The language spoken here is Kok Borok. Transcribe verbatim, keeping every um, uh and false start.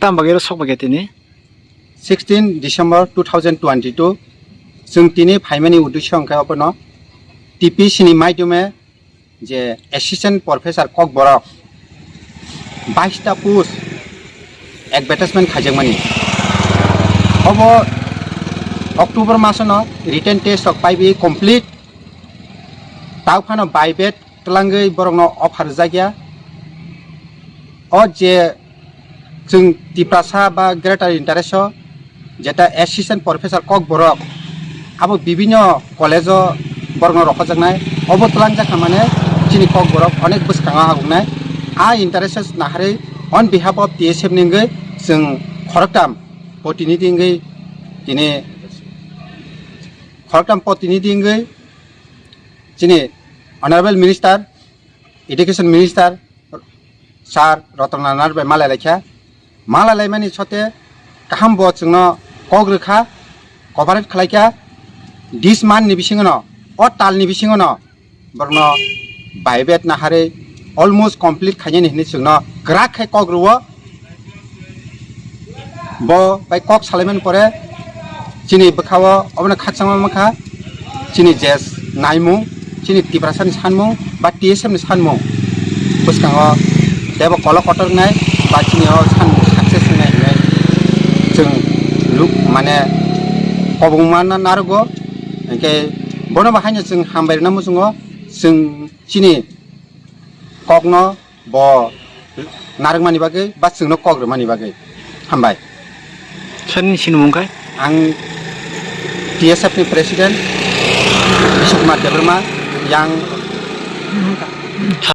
Tam bagwi oro sok bagwi tini? Sixteen December two thousand twenty-two, chwng tini phaimani uddesho hwnkhe obono T P C ni maidome je Assistant Professor Kokborok bais ta post advertisement khaijakmani. Obo October masono written test rok paibi complete, tao phano baibat twlangwi borokno offer rwjakya. O je chwng Tiprasa ba greater interest o jeta Assistant Professor Kokborok abo bibinno college o borokno rohorjaknai, obo twlangjak kha mane chini Kokborok onek bwskango habuknai. A interest naharwi on behalf of T S F ni wngwi chwng khoroktam protinidhi wngwi tini khoroktam protinidhi wngwi chini Honorable Minister, Education Minister Sir Ratan Lal Nair bai malai laikha. Malai laimani sote kaham bo chwngno kok rwkha, cooperate khlaikha. This month ni bisingono, o tal ni bisingono borokno baibat naharwi almost complete khainani hinwi chwngno kwrak khe kok rwo. Bo bai kok salaimani pore chini bwkhao obono khakchangma mankha chini je naimung, chini Tiprasa ni sanmung ba T S F ni sanmung bwskango teibo kolok kotor wngnai ba chini o sanmung success wngnai hinwi chwng luk mane kobongma na narogo. Hinkhe bono bo haino chwng hambai rwna muchungo, chwng chini kokno bo narwkmani bagwi ba chwngno kok rwmani bagwi. Hambai. Sir, nini sinimung khe? Ang T S F ni President Bishnu Kumar Debbarma, yang